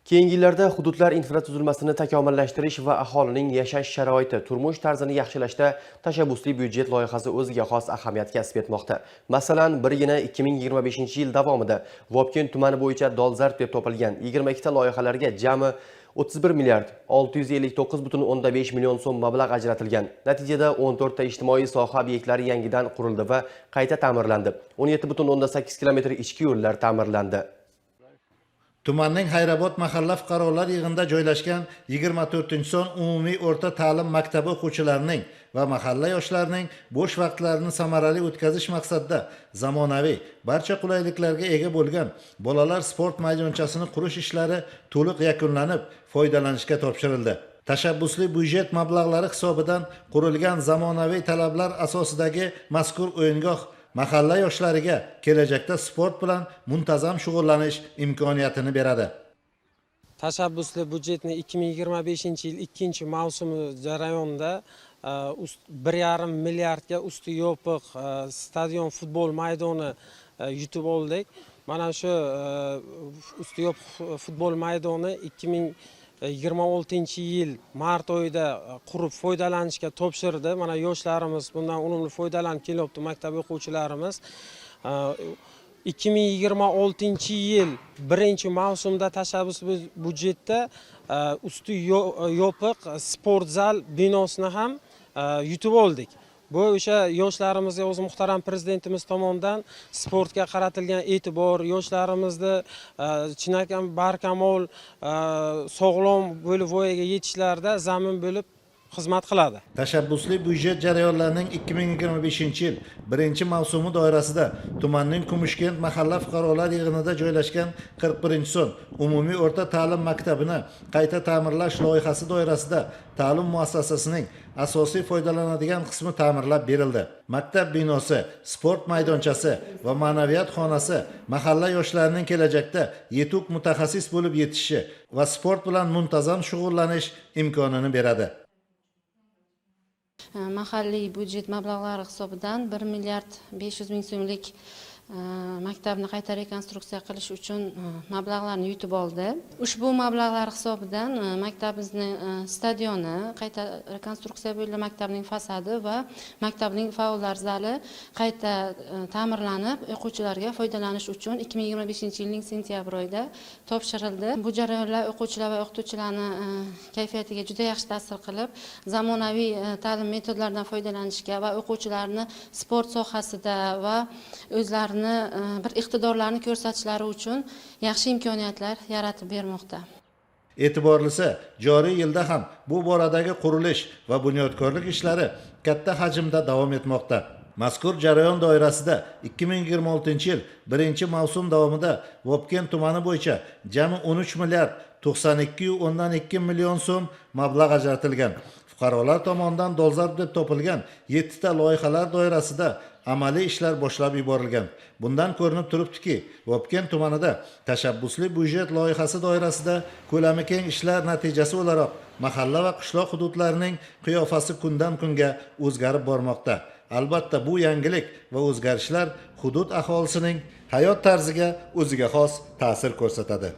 Keyingi yillarda hududlar infratuzilmasini takomillashtirish va aholining yashash sharoiti, turmush tarzini yaxshilashda tashabbusli byudjet loyihasi o'ziga xos ahamiyat kasb etmoqda. Masalan, birgina 2025-yil davomida Vobkent tumani bo'yicha dolzarb deb topilgan 22 ta loyihalarga jami 31 milliard 659,5 million so'm mablag' ajratilgan. Natijada 14 ta ijtimoiy soha obyektlari yangidan qurildi va qayta ta'mirlandi. 17,8 kilometr ichki yo'llar ta'mirlandi. Tumanning Xayrobod mahalla fuqarolar yig'inida joylashgan 24-son umumiy o'rta ta'lim maktabi o'quvchilarining va mahalla yoshlarining bo'sh vaqtlarini samarali o'tkazish maqsadida zamonaviy barcha qulayliklarga ega bo'lgan bolalar sport maydonchasini qurish ishlari to'liq yakunlanib, foydalanishga topshirildi. Tashabbusli byudjet mablag'lari hisobidan qurilgan zamonaviy talablar asosidagi mazkur o'yingoh mahalla yoshlariga kelajakda sport bilan muntazam shug'ullanish imkoniyatini beradi. Tashabbusli byudjetni 2025-yil 2-mavsumi jarayonida 1,5 milliardga usti yopiq stadion futbol maydoni yutib oldik. Mana shu usti yopiq futbol maydoni 2026-yil mart oyida qurib foydalanishga topshirdi. Mana yoshlarimiz bundan unumli foydalanib kelyapti, maktab o'quvchilarimiz. 2026-yil 1-mavsumda tashabbus byudjetda usti yopiq sport zal binosini ham yutib oldik. Bu o'sha yoshlarimizga o'zi muhtaram prezidentimiz tomonidan sportga qaratilgan e'tibor, yoshlarimizni chinakam barkamol, sog'lom bo'lib voyaga yetishlarida zamin bo'lib xizmat qiladi. Tashabbusli byudjet jarayonlarining 2025-yil 1-mavsumi doirasida tumanning Kumushkent mahalla fuqarolar yig'inida joylashgan 41-son umumiy o'rta ta'lim maktabini qayta ta'mirlash loyihasi doirasida ta'lim muassasasining asosiy foydalanadigan qismi ta'mirlab berildi. Maktab binosi, sport maydonchasi va ma'naviyat xonasi mahalla yoshlarining kelajakda yetuk mutaxassis bo'lib yetishishi va sport bilan muntazam shug'ullanish imkonini beradi. Mahalliy byudjet mablag'lari hisobidan 1 milliard 500 ming so'mlik maktabni qayta rekonstruksiya qilish uchun mablag'larni yutib oldi. Ushbu mablag'lar hisobidan maktabimizni stadioni qayta rekonstruksiya bo'ldi, maktabning fasadi va maktabning faollar zali qayta ta'mirlanib, o'quvchilarga foydalanish uchun 2025-yilning sentyabr oyida topshirildi. Bu jarayonlar o'quvchilar va o'qituvchilarni kayfiyatiga juda yaxshi ta'sir qilib, zamonaviy ta'lim metodlaridan foydalanishga va o'quvchilarni sport sohasida va o'zlarini bir iqtidorlarini ko'rsatishlari uchun yaxshi imkoniyatlar yaratib bermoqda. E'tiborlisi, joriy yilda ham bu boradagi qurilish va bunyodkorlik ishlari katta hajmda davom etmoqda. Mazkur jarayon doirasida 2026-yil 1-mavsum davomida Vobkent tumani bo'yicha jami 13 milliard 92,2 million so'm mablag' ajratilgan. Fuqarolar tomonidan dolzarb deb topilgan 7 ta loyihalar doirasida amaliy ishlar boshlab yuborilgan. Bundan ko'rinib turibdiki, Vobkent tumanida tashabbusli byudjet loyihasi doirasida ko'lami keng ishlar natijasi o'laroq mahalla va qishloq hududlarining qiyofasi kundan kunga o'zgarib bormoqda. Albatta, bu yangilik va o'zgarishlar hudud aholisining hayot tarziga o'ziga xos ta'sir ko'rsatadi.